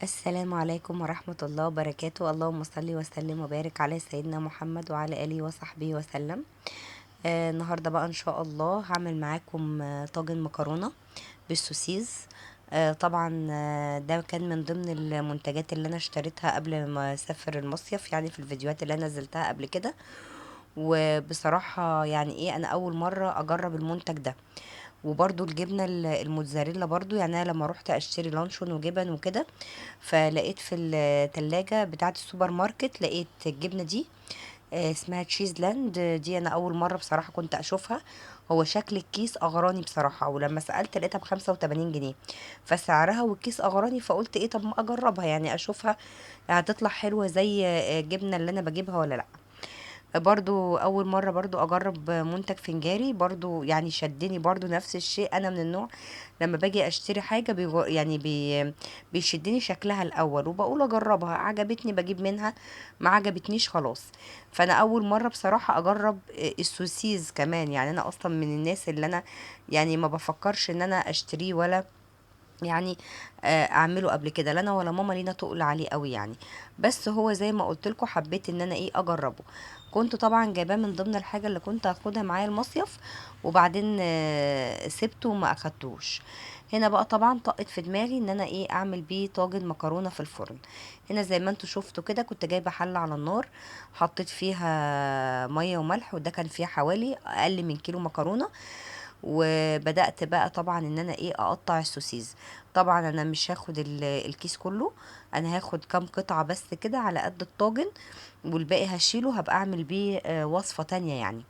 السلام عليكم ورحمة الله وبركاته. اللهم صل وسلم وبارك على سيدنا محمد وعلى آله وصحبه وسلم. النهاردة بقى إن شاء الله هعمل معاكم طاجن مكرونة بالسوسيز. طبعا ده كان من ضمن المنتجات اللي أنا اشتريتها قبل ما أسافر المصيف، يعني في الفيديوهات اللي أنا نزلتها قبل كده. وبصراحة أنا أول مرة أجرب المنتج ده. وبرضو الجبنة الموتزاريلا برضو، أنا لما روحت أشتري لانشون وجبن وكده، فلقيت في التلاجة بتاعة السوبر ماركت لقيت الجبنة دي، اسمها تشيز لاند. دي أنا أول مرة بصراحة كنت أشوفها. هو شكل الكيس أغراني بصراحة، ولما سألت لقيتها ب85 جنيه، فسعرها والكيس أغراني، فقلت إيه طب ما أجربها، أشوفها هتطلع حلوة زي الجبنة اللي أنا بجيبها ولا لأ. برضو أول مرة برضو أجرب منتج فنجاري، برضو شدني برضو نفس الشيء. أنا من النوع لما باجي أشتري حاجة بيشدني شكلها الأول، وبقول أجربها، عجبتني بجيب منها، ما عجبتنيش خلاص. فأنا أول مرة بصراحة أجرب السوسيز كمان، أنا أصلا من الناس اللي أنا ما بفكرش إن أنا أشتريه ولا أعمله قبل كده، لا أنا ولا ماما لينا تقل عليه قوي بس هو زي ما قلت لكم حبيت إن أنا أجربه. كنت طبعا جايباه من ضمن الحاجة اللي كنت هاخدها معايا المصيف، وبعدين سبته وما أخدتوش. هنا بقى طبعا طقت في دماغي إن أنا أعمل بيه طاجن مكرونة في الفرن. هنا زي ما انتوا شفتوا كده كنت جايبة حلة على النار، حطيت فيها مية وملح، وده كان فيها حوالي أقل من كيلو مكرونة. وبدأت بقى طبعا ان انا اقطع السوسيز. طبعا انا مش هاخد الكيس كله، انا هاخد كام قطعة بس كده على قد الطاجن، والباقي هشيله هبقى اعمل بيه وصفة تانية.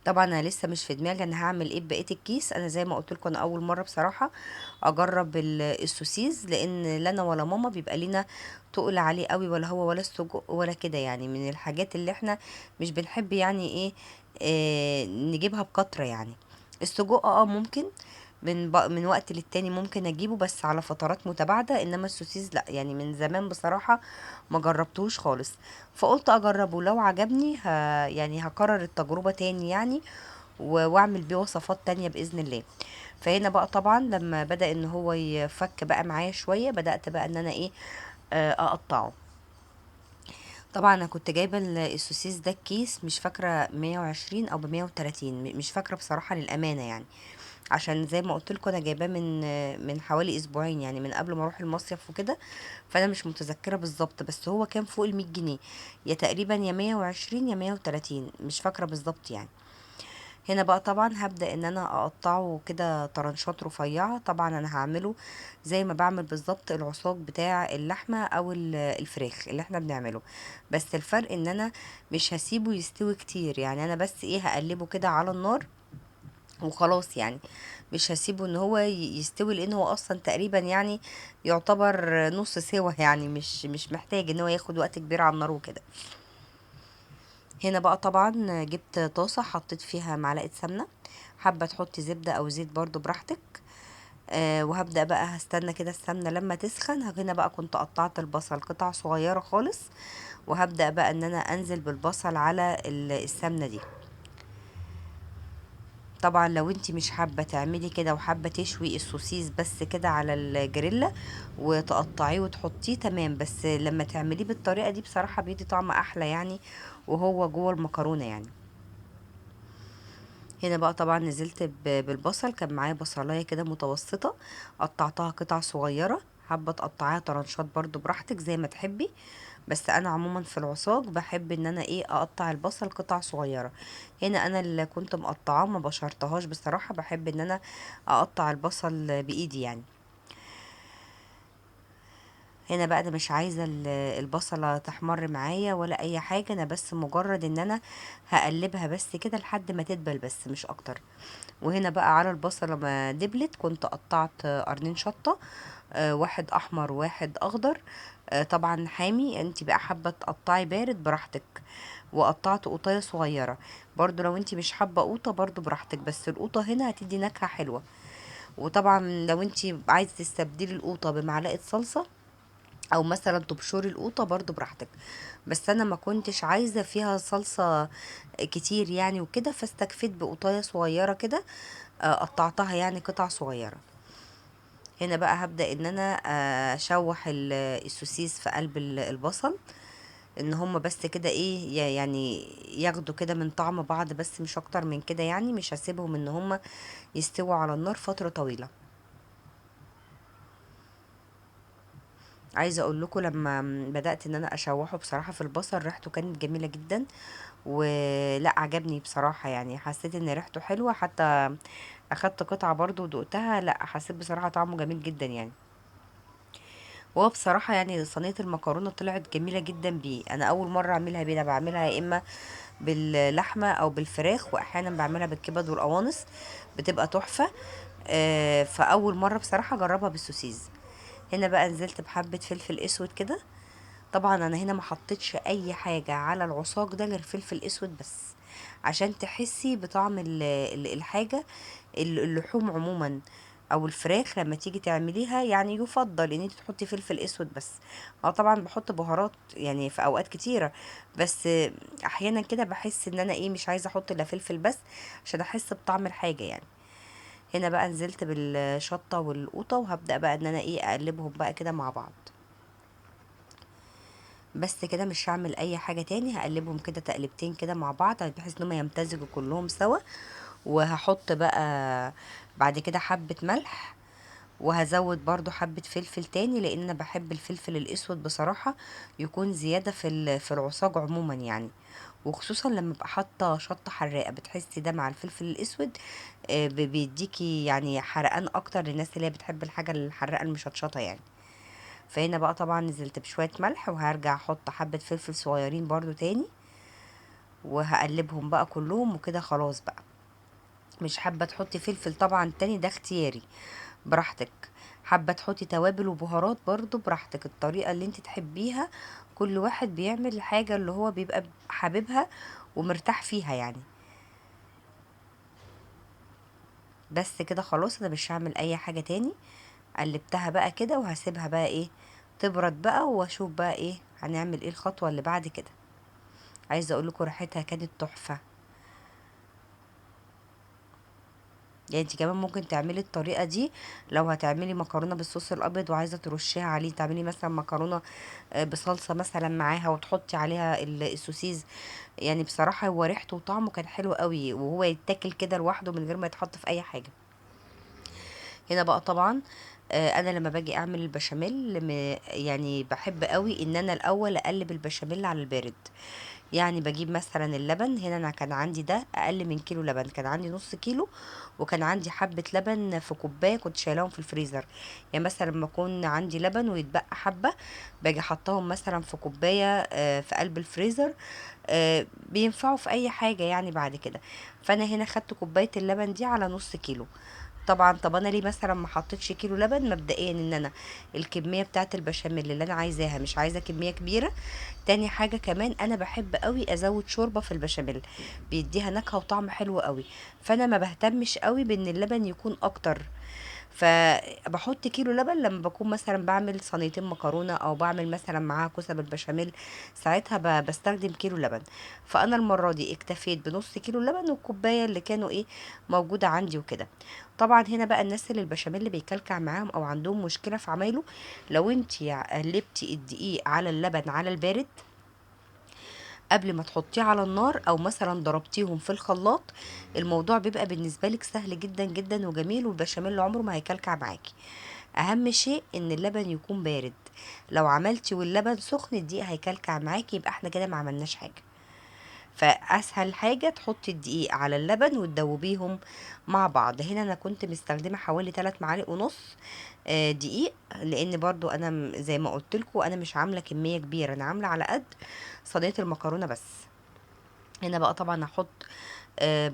طبعا انا لسه مش في دماغي انا هعمل ايه ببقية الكيس. انا زي ما قلت لكم انا اول مرة بصراحة اجرب السوسيز، لان لا انا ولا ماما بيبقى لينا تقل عليه قوي، ولا هو ولا السجق ولا كده، من الحاجات اللي احنا مش بنحب نجيبها بكترة. السجق ممكن من وقت للتاني ممكن اجيبه، بس على فترات متباعدة، انما السوسيز لا، من زمان بصراحة ما جربتوش خالص، فقلت اجربه لو عجبني هكرر التجربة تاني واعمل بيه وصفات تانية بإذن الله. فهنا بقى طبعا لما بدأ ان هو يفك بقى معايا شوية، بدأت بقى ان انا اقطعه. طبعا انا كنت جايبه السوسيس ده الكيس مش فاكره 120 او ب130، مش فاكره بصراحه للامانه، عشان زي ما قلت لكم انا جايباه من حوالي اسبوعين، من قبل ما اروح المصيف وكده، فانا مش متذكره بالظبط، بس هو كان فوق المية جنيه، يا تقريبا يا 120 يا 130، مش فاكره بالظبط. هنا بقى طبعا هبدأ ان انا اقطعه كده طرنشات رفيعة. طبعا انا هعمله زي ما بعمل بالظبط العصاج بتاع اللحمة او الفراخ اللي احنا بنعمله، بس الفرق ان انا مش هسيبه يستوي كتير، انا بس هقلبه كده على النار وخلاص، مش هسيبه ان هو يستوي، لان هو اصلا تقريبا يعتبر نص سوا، مش محتاج ان هو ياخد وقت كبير على النار وكده. هنا بقى طبعا جبت طاسة حطيت فيها معلقة سمنة، حابة تحطي زبدة او زيت برضو براحتك، وهبدأ بقى هستنى كده السمنة لما تسخن. هنا بقى كنت قطعت البصل قطع صغيرة خالص، وهبدأ بقى ان انا انزل بالبصل على السمنة دي. طبعا لو انتي مش حابة تعملي كده وحابة تشوي السوسيس بس كده على الجريلا وتقطعيه وتحطيه تمام، بس لما تعمليه بالطريقة دي بصراحة بيدي طعم احلى وهو جوه المكرونة. هنا بقى طبعا نزلت بالبصل، كان معايا بصلاية كده متوسطة قطعتها قطع صغيرة، حابة تقطعيها طرنشات برضو براحتك زي ما تحبي، بس انا عموما في العصاج بحب ان انا اقطع البصل قطع صغيرة. هنا انا اللي كنت مقطعاه ما بشرتهاش بصراحة، بحب ان انا اقطع البصل بايدي. هنا بقى انا مش عايزة البصلة تحمر معايا ولا اي حاجة، انا بس مجرد ان انا هقلبها بس كده لحد ما تدبل بس مش اكتر. وهنا بقى على البصلة ما دبلت كنت قطعت قرنين شطة، واحد احمر وواحد اخضر، طبعا حامي، انت بقى حابة تقطعي بارد براحتك. وقطعت قوطايه صغيرة برضو، لو انت مش حابة قوطة برضو براحتك، بس القوطة هنا هتدي نكهة حلوة. وطبعا لو انت عايزة تستبدلي القوطة بمعلقة صلصة او مثلا تبشري القوطة برضو براحتك، بس انا ما كنتش عايزة فيها صلصة كتير فاستكفيت بقوطاية صغيرة كده، قطعتها قطع صغيرة. هنا بقى هبدأ ان انا اشوح السوسيس في قلب البصل، ان هم بس كده ايه يعني ياخدوا كده من طعم بعض بس، مش اكتر من كده يعني، مش هسيبهم ان هم يستووا على النار فترة طويلة. عايزة اقول لكم لما بدأت ان انا اشوحه بصراحة في البصل ريحته كانت جميلة جدا، ولا عجبني بصراحة، حسيت ان ريحته حلوة، حتى اخدت قطعة برضو ودقتها، لا حسيت بصراحة طعمه جميل جدا. وهو بصراحة صينية المكرونة طلعت جميلة جدا بيه، انا اول مرة اعملها بيه. انا بعملها يا اما باللحمة او بالفراخ، واحيانا بعملها بالكبد والقوانص، بتبقى تحفة. فاول مرة بصراحة اجربها بالسوسيز. هنا بقى نزلت بحبة فلفل اسود كده، طبعا انا هنا ما حطيتش اي حاجة على العصاج ده غير فلفل اسود بس، عشان تحسي بطعم الحاجة، اللحوم عموما او الفراخ لما تيجي تعمليها، يفضل ان انت تحطي فلفل اسود بس. طبعا بحط بهارات في اوقات كتيرة، بس احيانا كده بحس ان انا مش عايزة احط الا فلفل بس عشان احس بطعم الحاجة. هنا بقى نزلت بالشطة والقوطة، وهبدأ بقى ان انا اقلبهم بقى كده مع بعض بس كده، مش هعمل اي حاجة تاني، هقلبهم كده تقلبتين كده مع بعض بحيث ان هم يمتزجوا كلهم سوا. وهحط بقى بعد كده حبة ملح، وهزود برضو حبة فلفل تاني، لان انا بحب الفلفل الاسود بصراحة يكون زيادة في العصاج عموما وخصوصا لما ابقى حاطة شطة حراقة، بتحسي ده مع الفلفل الاسود، بيديكي حرقان اكتر للناس اللي هي بتحب الحاجة الحراقة المشطشطة. فهنا بقى طبعا نزلت بشوية ملح، وهرجع احط حبة فلفل صغيرين برضو تاني، وهقلبهم بقى كلهم وكده. خلاص بقى مش حابة تحطي فلفل طبعا تاني، ده اختياري براحتك. حابة تحطي توابل وبهارات برضو براحتك، الطريقة اللي انت تحبيها، كل واحد بيعمل الحاجة اللي هو بيبقى حاببها ومرتاح فيها. بس كده خلاص انا مش هعمل اي حاجة تاني، قلبتها بقى كده وهسيبها بقى تبرد بقى، واشوف بقى هنعمل ايه الخطوة اللي بعد كده. عايزة اقول لكم ريحتها كانت تحفة. انت كمان ممكن تعملي الطريقة دي لو هتعملي مكرونة بالصوص الابيض وعايزة ترشيها عليه، تعملي مثلا مكرونة، بصلصة مثلا معاها وتحطي عليها السوسيز. بصراحة هو ريحته وطعمه كان حلو قوي، وهو يتاكل كده لوحده من غير ما يتحط في اي حاجة. هنا بقى طبعا، انا لما باجي اعمل البشاميل، بحب قوي ان انا الاول اقلب البشاميل على البارد. بجيب مثلا اللبن، هنا انا كان عندي ده اقل من كيلو لبن، كان عندي نص كيلو، وكان عندي حبة لبن في كوباية كنت شايلاهم في الفريزر. مثلا لما يكون عندي لبن ويتبقى حبة باجي حطاهم مثلا في كوباية، في قلب الفريزر، بينفعوا في اي حاجة بعد كده. فانا هنا خدت كوباية اللبن دي على نص كيلو. طبعا طب انا ليه مثلا ما حطيتش كيلو لبن؟ مبدئيا ان انا الكميه بتاعه البشاميل اللي انا عايزاها مش عايزه كميه كبيره. تاني حاجه كمان انا بحب قوي ازود شوربه في البشاميل، بيديها نكهه وطعم حلو قوي، فانا ما بهتمش قوي بان اللبن يكون اكتر. فبحط كيلو لبن لما بكون مثلا بعمل صينيتين مكرونه او بعمل مثلا معاها كوسه بالبشاميل، ساعتها بستخدم كيلو لبن. فانا المره دي اكتفيت بنص كيلو لبن والكوبايه اللي كانوا موجوده عندي وكده. طبعا هنا بقى الناس اللي البشاميل بيكلكع معاهم او عندهم مشكله في عمايله، لو انتي قلبتي الدقيق على اللبن على البارد قبل ما تحطيه على النار، او مثلا ضربتيهم في الخلاط، الموضوع بيبقى بالنسبه لك سهل جدا جدا وجميل، والبشاميل عمره ما هيكلكع معاكي. اهم شيء ان اللبن يكون بارد، لو عملتي واللبن سخن الدقيق هيكلكع معاكي، يبقى احنا كده ما عملناش حاجه. فاسهل حاجه تحطي الدقيق على اللبن وتدوبيهم مع بعض. هنا انا كنت مستخدمه حوالي 3 معالق ونص، دقيق، لان برضو انا زي ما قلت لكم انا مش عامله كميه كبيره، انا عامله على قد صينيه المكرونه بس. هنا بقى طبعا هحط،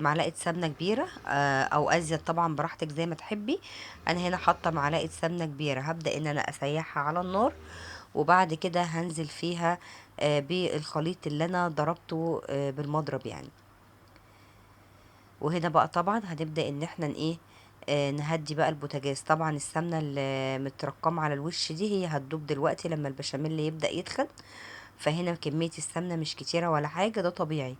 معلقه سمنه كبيره، او ازيد طبعا براحتك زي ما تحبي. انا هنا حاطه معلقه سمنه كبيره، هبدا ان انا اسيحها على النار، وبعد كده هنزل فيها، بالخليط اللي انا ضربته، بالمضرب. وهنا بقى طبعا هنبدا ان احنا نهدي بقى البوتاجاز. طبعا السمنه اللي متركمه على الوش دي هي هتدوب دلوقتي لما البشاميل يبدا يتخن، فهنا كميه السمنه مش كتيره ولا حاجه، ده طبيعي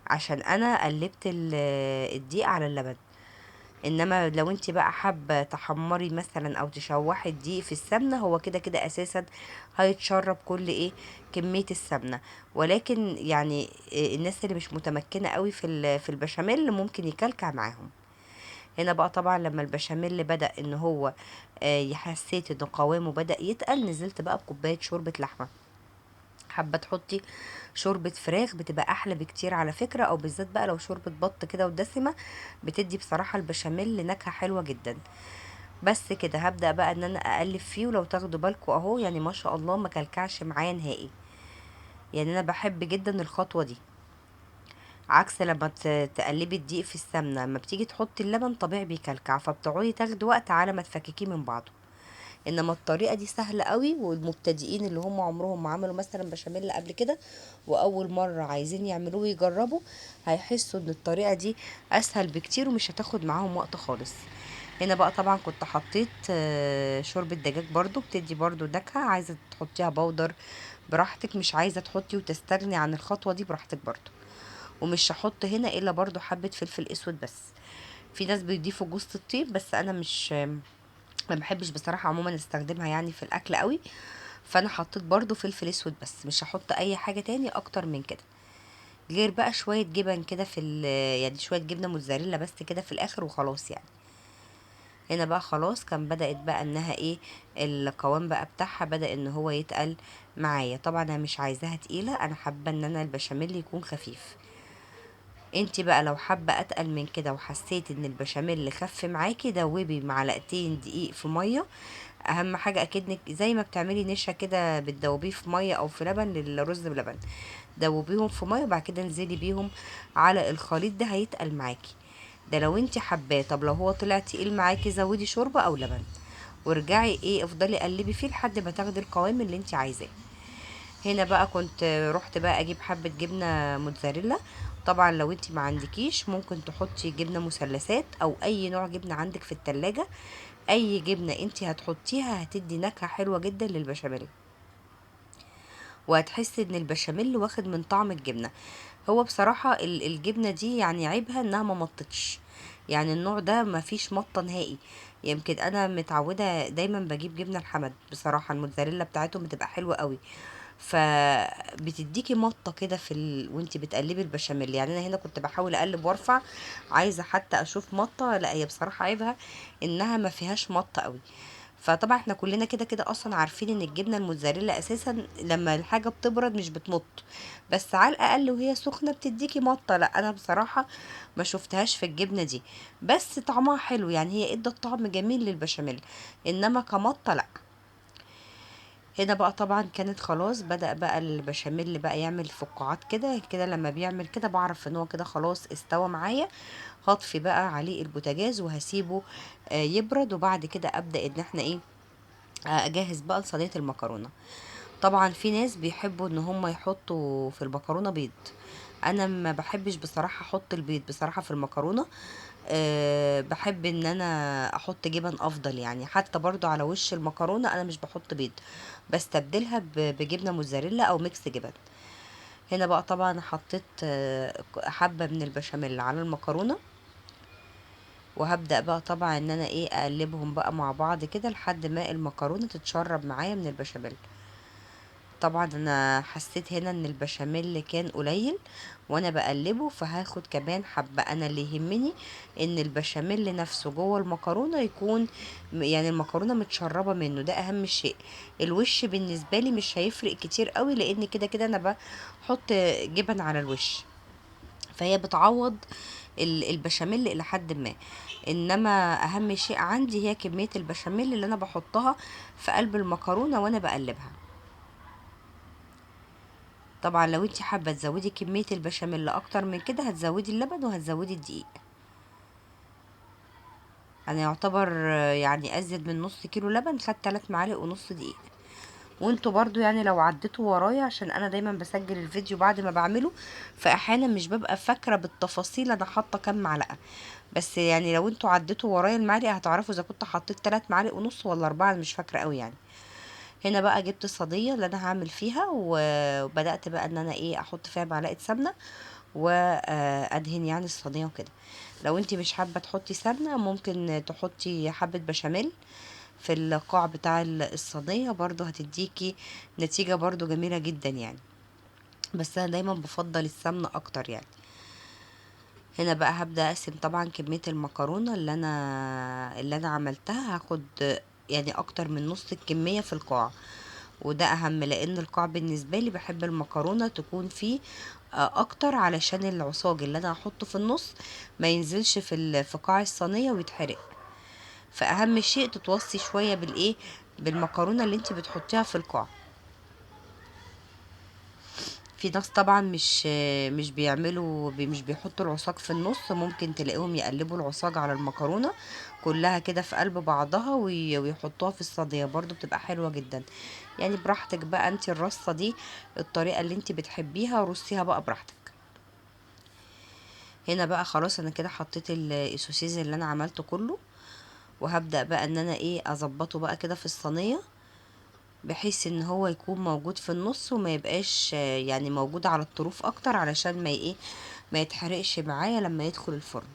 عشان انا قلبت الدقيق على اللبن. انما لو انت بقى حابة تحمري مثلا او تشوحي الدقيق في السمنة، هو كده كده اساسا هيتشرب كل ايه كمية السمنة. ولكن يعني الناس اللي مش متمكنة قوي في البشاميل ممكن يكلكع معاهم. هنا بقى طبعا لما البشاميل بدأ ان هو حسيت ان قوامه بدأ يتقل، نزلت بقى بكوباية شوربة لحمة. حابة تحطي شوربة فراخ بتبقى احلى بكتير على فكرة، او بالذات بقى لو شوربة بط كده ودسمة، بتدي بصراحة البشاميل نكهة حلوة جدا. بس كده هبدأ بقى ان انا اقلب فيه، ولو تاخدوا بالكم اهو ما شاء الله ما كلكعش معايا نهائي. انا بحب جدا الخطوة دي، عكس لما تقلبي الدقيق في السمنة، لما بتيجي تحطي اللبن طبيعي بيكلكع، فبتقعدي تاخدي وقت على ما تفككيه من بعضه. انما الطريقة دي سهلة قوي، والمبتدئين اللي هم عمرهم ما عملوا مثلا بشاميل قبل كده واول مرة عايزين يعملوه ويجربوا، هيحسوا ان الطريقة دي اسهل بكتير ومش هتاخد معاهم وقت خالص. هنا بقى طبعا كنت حطيت شوربة دجاج برضو، بتدي برضو نكهة. عايزة تحطيها بودر براحتك، مش عايزة تحطي وتستغني عن الخطوة دي براحتك برضو. ومش هحط هنا الا برضو حبة فلفل اسود بس. في ناس بيضيفوا جوزة الطيب، بس انا ما بحبش بصراحة عموما استخدمها في الاكل قوي، فانا حطيت برضو فلفل اسود بس، مش هحط اي حاجة تاني اكتر من كده، غير بقى شوية جبن كده في يعني شوية جبنة موتزاريلا بس كده في الاخر وخلاص. هنا بقى خلاص كان بدأت بقى انها ايه القوام بقى بتاعها بدأ ان هو يتقل معايا. طبعا انا مش عايزاها تقيلة، انا حابة ان انا البشاميل يكون خفيف. انتي بقى لو حابة اتقل من كده وحسيتي ان البشاميل خف معاكي، دوبي معلقتين دقيق في مية. اهم حاجة اكيد انك زي ما بتعملي نشا كده بتدوبيه في مية او في لبن للرز بلبن، دوبيهم في مية وبعد كده انزلي بيهم على الخليط ده، هيتقل معاكي. ده لو انتي حباه. طب لو هو طلع تقيل معاكي زودي شوربة او لبن، وارجعي افضلي قلبي فيه لحد ما تاخدي القوام اللي انتي عايزاه. هنا بقى كنت رحت بقى اجيب حبة جبنة موتزاريلا. طبعا لو انتي ما عندكيش ممكن تحطي جبنة مثلثات او اي نوع جبنة عندك في التلاجة، اي جبنة انتي هتحطيها هتدي نكهة حلوة جدا للبشاميل، وهتحسي ان البشاميل واخد من طعم الجبنة. هو بصراحة الجبنة دي عيبها انها ما مطتش، النوع ده ما فيش مطة نهائي. يمكن انا متعودة دايما بجيب جبنة الحمد، بصراحة الموتزاريلا بتاعتهم بتبقى حلوة قوي، فبتديكي مطة كده وانتي بتقلبي البشاميل. انا هنا كنت بحاول اقلب وارفع، عايزة حتى اشوف مطة، لا هي بصراحة عيبها انها ما فيهاش مطة قوي. فطبعا احنا كلنا كده كده اصلا عارفين ان الجبنة الموتزاريلا اساسا لما الحاجة بتبرد مش بتمط، بس على الاقل وهي سخنة بتديكي مطة. لا انا بصراحة ما شفتهاش في الجبنة دي، بس طعمها حلو، هي ادت طعم جميل للبشاميل، انما كمطة لا. هنا بقى طبعا كانت خلاص بدأ بقى البشاميل بقى يعمل فقاعات كده كده. لما بيعمل كده بعرف ان هو كده خلاص استوى معايا. هطفي بقى عليه البوتاجاز وهسيبه يبرد، وبعد كده ابدأ ان احنا اجهز بقى لصينية المكرونة. طبعا في ناس بيحبوا ان هم يحطوا في المكرونة بيض، انا ما بحبش بصراحة احط البيض بصراحة في المكرونة، بحب ان انا احط جبن افضل. حتى برضو على وش المكرونة انا مش بحط بيض، بستبدلها بجبنة موتزاريلا او ميكس جبن. هنا بقى طبعا حطيت حبة من البشاميل على المكرونة، وهبدأ بقى طبعا ان انا اقلبهم بقى مع بعض كده لحد ما المكرونة تتشرب معايا من البشاميل. طبعا انا حسيت هنا ان البشاميل كان قليل وانا بقلبه، فهاخد كمان حبة. انا اللي يهمني ان البشاميل نفسه جوه المكرونة يكون المكرونة متشربة منه، ده اهم شيء. الوش بالنسبة لي مش هيفرق كتير قوي، لان كده كده انا بحط جبن على الوش، فهي بتعوض البشاميل الى حد ما. انما اهم شيء عندي هي كمية البشاميل اللي انا بحطها في قلب المكرونة وانا بقلبها. طبعا لو انتي حابة تزودي كمية البشاميل اكتر من كده هتزودي اللبن وهتزودي الدقيق. انا يعتبر ازيد من نص كيلو لبن، خدت تلات معالق ونص دقيق. وانتوا برضو لو عديتوا ورايا، عشان انا دايما بسجل الفيديو بعد ما بعمله، فاحيانا مش ببقى فاكرة بالتفاصيل انا حاطة كام معلقة، بس لو انتوا عديتوا ورايا المعلقة هتعرفوا اذا كنت حطيت تلات معالق ونص ولا 4، انا مش فاكرة قوي. هنا بقى جبت الصينية اللي انا هعمل فيها، وبدأت بقى ان انا احط فيها معلقة سمنة وادهن الصينية وكده. لو انتي مش حابة تحطي سمنه ممكن تحطي حبه بشاميل في القاع بتاع الصينية، برضو هتديكي نتيجة برضو جميلة جدا يعني، بس انا دايما بفضل السمنة اكتر يعني. هنا بقى هبدا اقسم طبعا كمية المكرونه اللي انا عملتها، هاخد يعني اكتر من نص الكمية في القاع، وده اهم لان القاع بالنسبة لي بحب المكرونه تكون فيه اكتر، علشان العصاج اللي انا هحطه في النص ما ينزلش في قاع الصينية ويتحرق. فاهم شيء تتوصي شوية بالمكرونه اللي انت بتحطيها في القاع. في ناس طبعا مش بيعملوا، مش بيحطوا العصاج في النص، ممكن تلاقيهم يقلبوا العصاج على المكرونه كلها كده في قلب بعضها ويحطوها في الصينية، برضو بتبقى حلوة جدا يعني. براحتك بقى انت الرصه دي الطريقة اللي انت بتحبيها رصيها بقى براحتك. هنا بقى خلاص انا كده حطيت السوسيز اللي انا عملته كله، وهبدا بقى ان انا اظبطه بقى كده في الصينية، بحيث ان هو يكون موجود في النص وما يبقاش يعني موجود على الطروف اكتر، علشان ما يتحرقش معايا لما يدخل الفرن.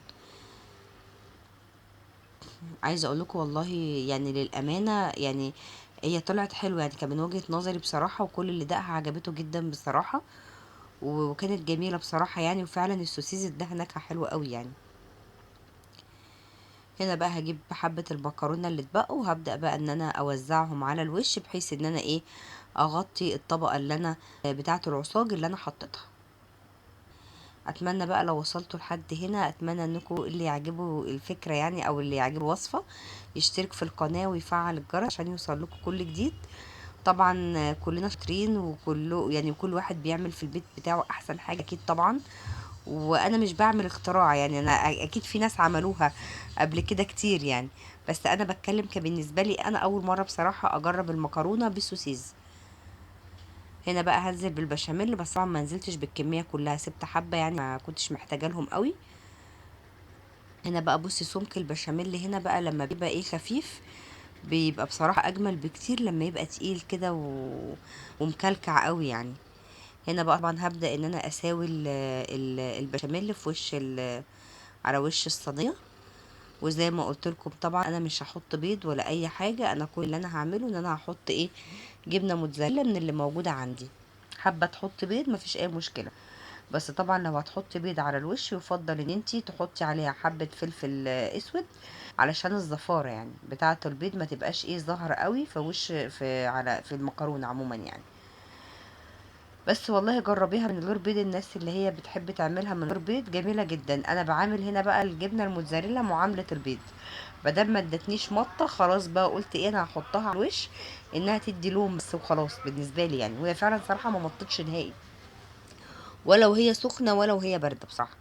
عايزه اقول لكم والله يعني للامانة يعني هي طلعت حلوة يعني، كان من وجهه نظري بصراحة، وكل اللي دقها عجبته جدا بصراحة، وكانت جميلة بصراحة يعني، وفعلا السوسيس اداها نكهة حلوة قوي يعني. هنا بقى هجيب حبة المكرونة اللي اتبقوا، وهبدأ بقى ان انا اوزعهم على الوش، بحيث ان انا اغطي الطبقة اللي انا بتاعة العصاج اللي انا حطيتها. اتمنى بقى لو وصلتوا لحد هنا، اتمنى انكم اللي يعجبه الفكرة يعني او اللي يعجبه الوصفة يشترك في القناة ويفعل الجرس عشان يوصل لكم كل جديد. طبعا كلنا شاطرين، وكله يعني كل واحد بيعمل في البيت بتاعه احسن حاجة اكيد طبعا، وانا مش بعمل اختراع يعني، انا اكيد في ناس عملوها قبل كده كتير يعني، بس انا بتكلم كبالنسبة لي انا اول مرة بصراحة اجرب المكرونة بالسوسيز. هنا بقى هنزل بالبشاميل، بس طبعا ما نزلتش بالكمية كلها، سبت حبة يعني ما كنتش محتاجة لهم قوي. هنا بقى بصي سمك البشاميل هنا بقى لما بيبقى خفيف بيبقى بصراحة اجمل بكتير لما يبقى تقيل كده ومكلكع قوي يعني. هنا بقى طبعا هبدأ ان انا اساوي البشاميل على وش الصينية، وزي ما قلت لكم طبعا انا مش هحط بيض ولا اي حاجة، انا كل اللي انا هعمله ان انا هحط جبنة موتزاريلا من اللي موجودة عندي. حابة تحطي بيض مفيش اي مشكلة، بس طبعا لو هتحطي بيض على الوش يفضل ان انتي تحطي عليها حبة فلفل اسود علشان الزفارة يعني بتاعة البيض ما تبقاش ظاهرة قوي في وش في على في المكرونة عموما يعني. بس والله جربيها من غير بيض، الناس اللي هي بتحب تعملها من غير بيض جميلة جدا. انا بعامل هنا بقى الجبنة الموتزاريلا معاملة البيض، بدل ما ادتنيش مطة خلاص بقى قلت انا هحطها على الوش انها تدي لون بس وخلاص بالنسبة لي يعني، وهي فعلا صراحة ما مطتش نهائي، ولو هي سخنة ولو هي باردة بصراحة،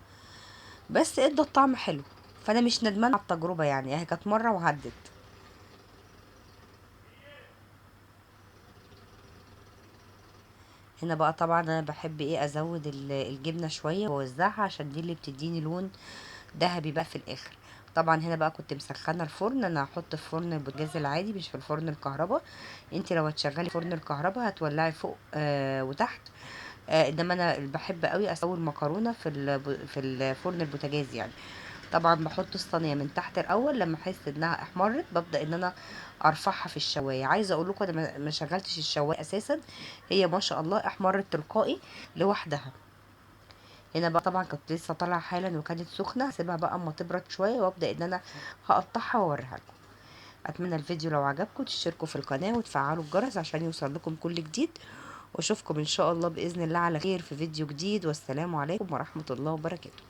بس ادى الطعم حلو، فانا مش ندمانة على التجربة يعني، هي كانت مرة وعدت. هنا بقى طبعا انا بحب ازود الجبنة شوية واوزعها عشان دي اللي بتديني لون ذهبي بقى في الاخر. طبعا هنا بقى كنت مسخنه الفرن، انا هحط في فرن البوتاجاز العادي مش في الفرن الكهرباء. انت لو هتشغلي فرن الكهرباء هتولعي فوق وتحت، انما انا بحب قوي اسوي المكرونه في الفرن البوتاجاز يعني. طبعا بحط الصينية من تحت الاول، لما احس انها احمرت ببدا ان انا ارفعها في الشوايه. عايزه اقول لكم انا ما شغلتش الشوايه اساسا، هي ما شاء الله احمرت تلقائي لوحدها. هنا بقى طبعا كانت لسه طالعه حالا وكانت سخنة، هسيبها بقى اما تبرد شوية وابدا ان انا هقطعها واوريها لكم. اتمنى الفيديو لو عجبكم تشتركوا في القناة وتفعلوا الجرس عشان يوصل لكم كل جديد، واشوفكم ان شاء الله باذن الله على خير في فيديو جديد، والسلام عليكم ورحمة الله وبركاته.